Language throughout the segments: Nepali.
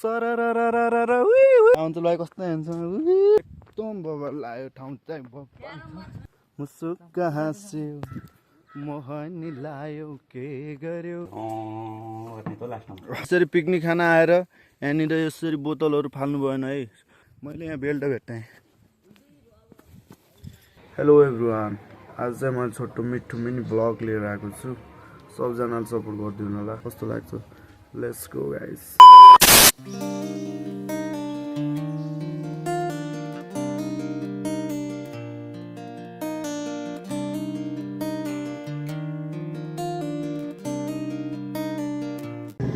अञ्चल भाइ कस्तो हेर्छ एकदम बबल आयो ठाउँ चाहिँ मुसुक्क हाँस्यो मोहनी लायो के गर्यो यसरी पिकनिक खाना आएर यहाँनिर यसरी बोतलहरू फाल्नु भएन है मैले यहाँ बेल्ट भेट्टेँ हेलो एभ्रिवान आज चाहिँ मैले छोटो मिठो मिनी ब्लग लिएर आएको छु सबजनाले सपोर्ट गरिदिनु होला कस्तो लाग्छ लेट्स गो गाइस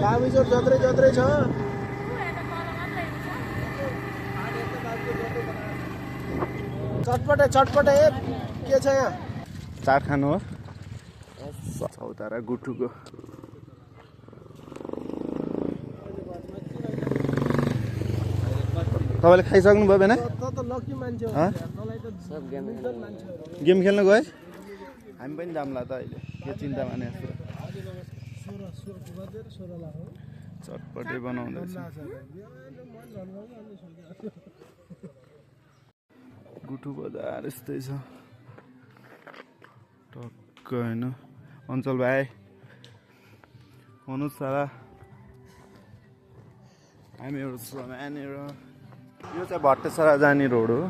काबिजोर जत्रै जत्रै छ चटपटे चटपटे के छ यहाँ चाट खानु हो चौतारा गुठुको तपाईँले खाइसक्नु भयो भने गेम खेल्न गए हामी पनि जाम्ला त अहिले के चिन्ता माने चटपटे बनाउँदैछ गुठु बजार यस्तै छ टक्क होइन अञ्चल भाइ अनुज सारा हामी एउटा यहाँनिर यो चाहिँ भट्टेसरा जाने रोड हो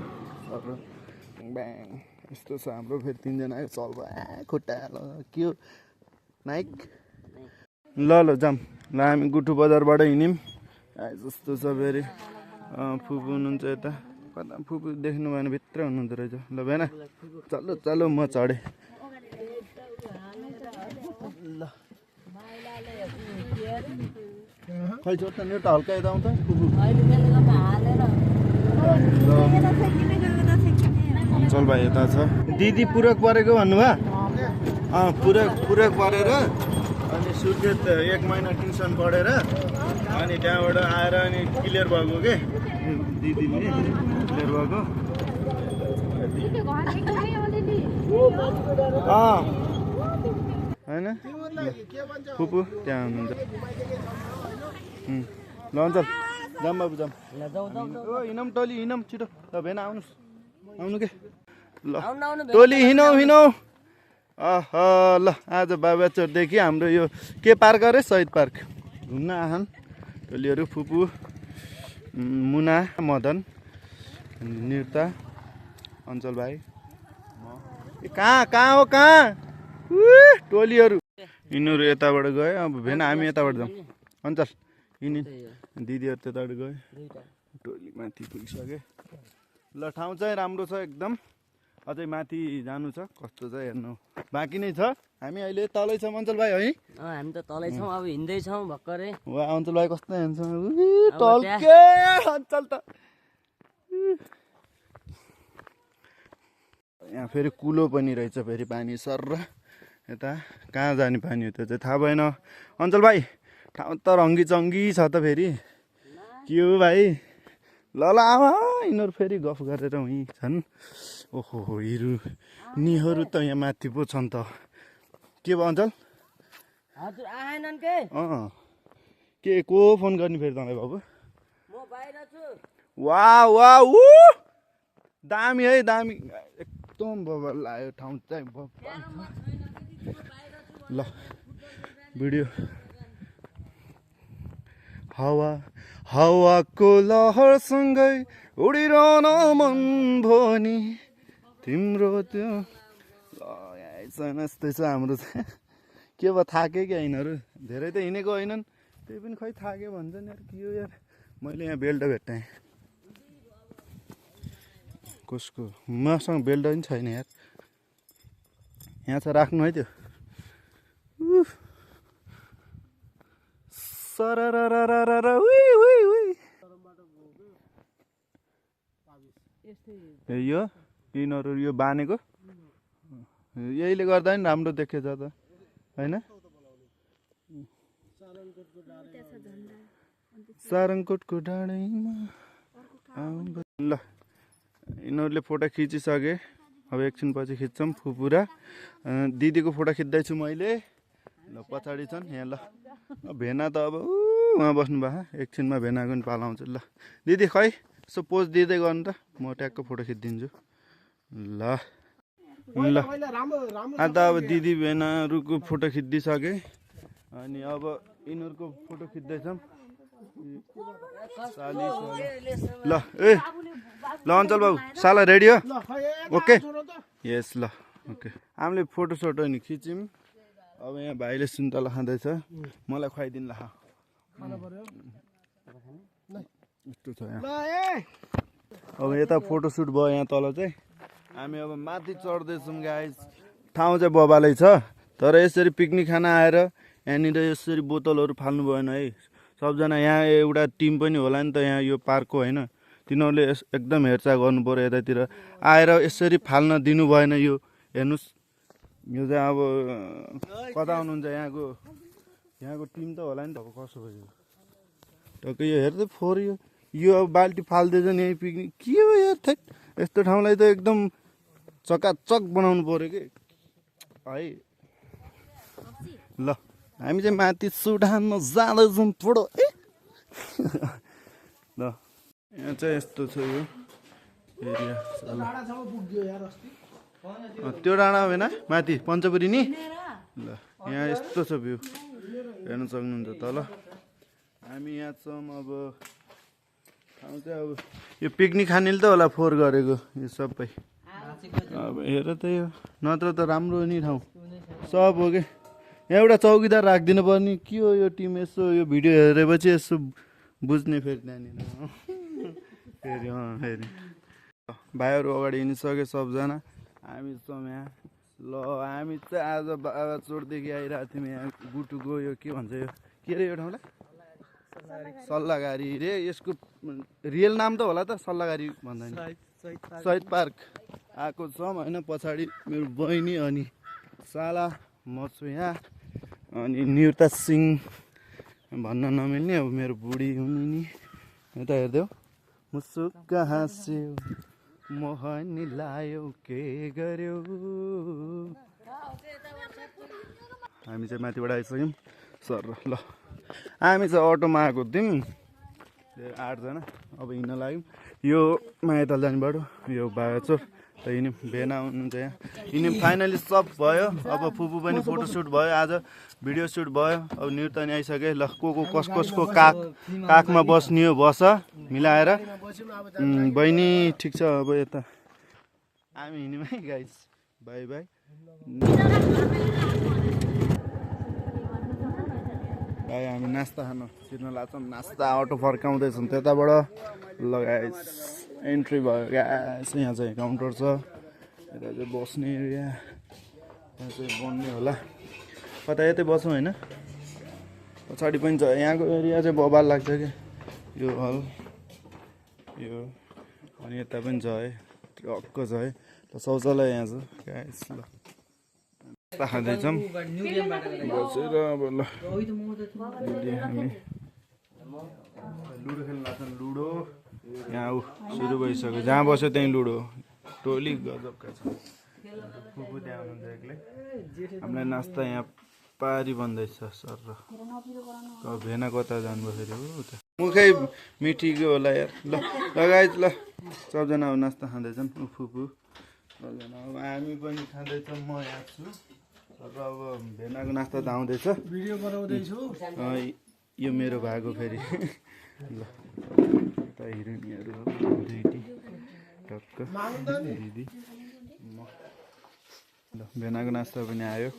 ब्याङ यस्तो छ हाम्रो फेरि तिनजनाको चल भयो खुट्टा के हो नाइक ल ल जाम ल हामी गुठु बजारबाट हिँड्यौँ जस्तो छ फेरि फुपू हुनुहुन्छ यता कता फुपू देख्नु भएन भित्र हुनुहुँदो रहेछ ल भएन चलो चलो म चढेँ ल खै चोट नि त हल्का यता आउँछ फुपू अञ्चल भाइ यता छ दिदी पूरक परेको भन्नुभयो पूरक परेर अनि सुर्खेत 1 महिना ट्युसन पढेर अनि त्यहाँबाट आएर अनि क्लियर भएको के दिदीले क्लियर भएको होइन फुपू त्यहाँ हुनुहुन्छ ल अञ्चल जाम बाबु जाम हिँडौँ टोली हिँडौँ छिटो ल भेना आउनुहोस् आउनु के ल टोली हिँडौँ ल आज बाबाचोरदेखि हाम्रो यो के पार्क अरे शहीद पार्क घुम्न आछन् टोलीहरू फुपू मुना मदन निरता अञ्चल भाइ कहाँ हो टोलीहरू यिनीहरू यताबाट गयो अब भेन हामी यताबाट जाउँ अञ्चल यिनी दिदीहरू त्यताबाट गयो टोली माथि पुगिसक्यो ल ठाउँ चाहिँ राम्रो छ एकदम अझै माथि जानु छ कस्तो छ हेर्नु बाँकी नै छ हामी अहिले तलै छौँ अञ्चल भाइ है हामी त तलै छौँ अब हिँड्दैछौँ भर्खरै वा अञ्चल भाइ कस्तो हेर्छ टल्के अञ्चल त यहाँ फेरि कुलो पनि रहेछ फेरि पानी सर यता कहाँ जाने पानी हो त्यो चाहिँ थाहा भएन अञ्चल भाइ ठाउँ त रङ्गी चङ्गी छ त फेरि के हो भाइ ल आवा यिनीहरू फेरि गफ गरेर उहीँ छन् ओहो निहरू त यहाँ माथि पो छन् त के भयो अञ्चल हजुर आएनन् के के को फोन गर्ने फेरि तपाईँ बाबु म बाहिर छु वा दामी है दामी एकदम बबल आयो ठाउँ चाहिँ ल भिडियो हावाको लहरसँगै उडिरहन मन भनी तिम्रो त्यो ल यस्तै छ हाम्रो चाहिँ के भयो थाके क्या यिनीहरू धेरै त हिँडेको होइनन् त्यही पनि खै थाक्यो भन्छन् यार के हो यार मैले यहाँ बेल्ट भेट्टेँ कसको मसँग बेल्ट पनि छैन यार यहाँ छ राख्नु है त्यो यो यिनीहरू यो बानेको यहीले गर्दा नि राम्रो देखेछ त होइन सारङकोटको डाँडैमा ल यिनीहरूले फोटो खिचिसके अब एकछिन पछि खिच्छौँ फुपुरा दिदीको फोटो खिच्दैछु मैले ल पछाडि छन् यहाँ ल भेना त अब उहाँ बस्नु भएको एकछिनमा भेनाको पनि पालाउँछु ल दिदी खै यसो पोज दिँदै गर्नु त म ट्याक्क फोटो खिचिदिन्छु ल ल अन्त अब दिदी भेनाहरूको फोटो खिचिदिइसकेँ अनि अब यिनीहरूको फोटो खिच्दैछौँ ल ए ल अञ्चल बाबु साला रेडी हो ओके यस ल ओके हामीले फोटो सोटो नि खिच्यौँ अब यहाँ भाइले सुन्तला खाँदैछ मलाई खुवाइदिनु ल यस्तो छ यहाँ अब यता फोटोसुट भयो यहाँ तल चाहिँ हामी अब माथि चढ्दैछौँ गाइस ठाउँ चाहिँ बबालै छ तर यसरी पिकनिक खान आएर यहाँनिर यसरी बोतलहरू फाल्नु भएन है सबजना यहाँ एउटा टिम पनि होला नि त यहाँ यो पार्कको होइन तिनीहरूले एकदम हेरचाह गर्नु पऱ्यो यतातिर आएर यसरी फाल्न दिनु भएन यो हेर्नुहोस् यो चाहिँ अब कता आउनुहुन्छ यहाँको टिम त होला नि त अब कसो भयो टक्कै यो हेर्दै फोहोर यो अब बाल्टी फाल्दैछ नि यहीँ पिकनिक के हो यार थैट यस्तो ठाउँलाई त एकदम चकाचक बनाउनु पऱ्यो कि है ल हामी चाहिँ माथि सुडान जाँदैछौँ फोटो ल यहाँ चाहिँ यस्तो छ यो एरिया त्यो डाँडा होइन माथि पञ्चपुरी नि ल यहाँ यस्तो छ भ्यू हेर्न सक्नुहुन्छ तल हामी यहाँ छौँ अब ठाउँ चाहिँ अब यो पिकनिक खानेले त होला फोहोर गरेको यो सबै अब हेर त यो नत्र त राम्रो नि ठाउँ सब हो कि यहाँ एउटा चौकीदार राखिदिनु पर्ने के हो यो टिम यसो यो भिडियो हेरेपछि यसो बुझ्ने फेरि त्यहाँनिर फेरि फेरि भाइहरू अगाडि हिँडिसके सबजना हामी छौँ यहाँ ल हामी चाहिँ आज बाबाचोरदेखि आइरहेको थियौँ यहाँ गुटुको यो के भन्छ यो के अरे यो ठाउँलाई सल्लाहगारी रे यसको रियल नाम त होला त सल्लाहगारी भन्दा नि शहीद पार्क आएको छौँ होइन पछाडि मेरो बहिनी अनि साला म छु यहाँ अनि निरुता सिंह भन्न नमिल्ने अब मेरो बुढी हुनु नि यता हेरिदेऊ मुसुक्क हाँस्यो मोहनी लायो के गर्यो हामी चाहिँ माथिबाट आइसक्यौँ सर ल हामी चाहिँ अटोमा आएको थियौँ 8जना अब हिँड्न लाग्यौँ यो माइतल जाने बाटो यो बायोचोर त हिँड्यौँ भेना हुनुहुन्छ यहाँ हिँड्यौँ फाइनली सब भयो अब फुपू पनि फोटोसुट भयो आज भिडियो सुट भयो अब नृत्य नि आइसक्यो ल कसको काखमा बस्ने हो बस मिलाएर बहिनी ठिक छ अब यता हामी हिँड्यौँ है गाइस बाई बाई भाइ हामी नास्ता खान छिर्न लाग्छौँ नास्ता अटो फर्काउँदैछौँ त्यताबाट ल गाइस एन्ट्री भयो गाइस यहाँ चाहिँ काउन्टर छ यता चाहिँ बस्ने एरिया यहाँ चाहिँ बन्ने होला कता यतै बसौँ होइन पछाडि पनि छ यहाँको एरिया चाहिँ बबाल लाग्छ क्या यो हल यो अनि यता पनि छ है ट्रकको छ है ल शौचालय यहाँ छ गाइस ल खाँदैछौँ बसेर अब ल हामी लुडो खेल्न लाग्छन् लुडो यहाँ सुरु भइसक्यो जहाँ बस्यो त्यहीँ लुडो टोली गजबका छ फुपू त्यहाँ हुनुहुन्छ एक्लै हामीलाई नास्ता यहाँ पारी भन्दैछ सर र भेना कता जानुभयो फेरि हो उता मुखै मिठीको होला यार ल लगाइ ल सबजना अब नास्ता खाँदैछन् फुपू सबजना अब हामी पनि खाँदैछौँ म यहाँ छु र अब भेनाको नास्ता त आउँदैछ भिडियो बनाउँदैछु यो मेरो भागो फेरि ल यता हिरोइनहरू दिदी टक्क दिदी म ल भेनाको नास्ता पनि आयो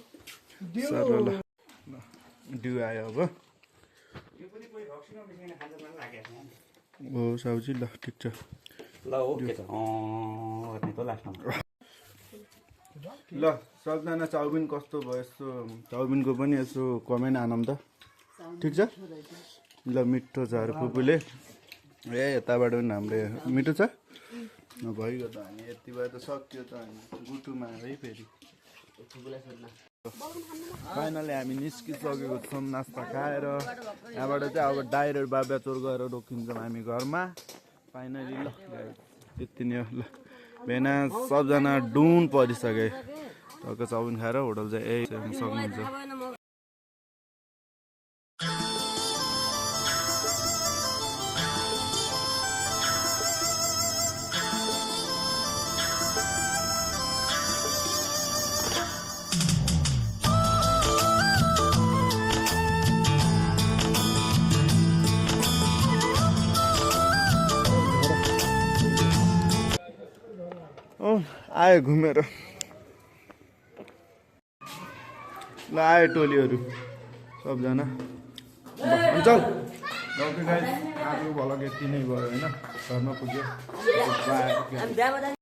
सर ल ड्यु आयो अब हो साउजी ल ठिक छ ल ल सबजना चाउमिन कस्तो भयो यस्तो चाउमिनको पनि यसो कमेन्ट आनौँ त ठिक छ ल मिठो छ अरे फुपूले ए यताबाट पनि हाम्रो मिठो छ भइगयो त हामी यति भए त सक्यो त हामी गुटुमा है फेरि फाइनली हामी निस्किसकेको छौँ नास्ता खाएर यहाँबाट चाहिँ अब डाइरेक्ट बाब्याचोर गएर रोकिन्छौँ हामी घरमा फाइनली ल यति नै हो ल भेना सबजना डुन परिसके टक्क चाउमिन खाएर होटल चाहिँ सक्नुहुन्छ आयो घुमेर ल आयो टोलीहरू सबजना हुन्छ ओके गाइस आजको भ्लग यति नै भयो होइन घरमा पुग्यो बाई।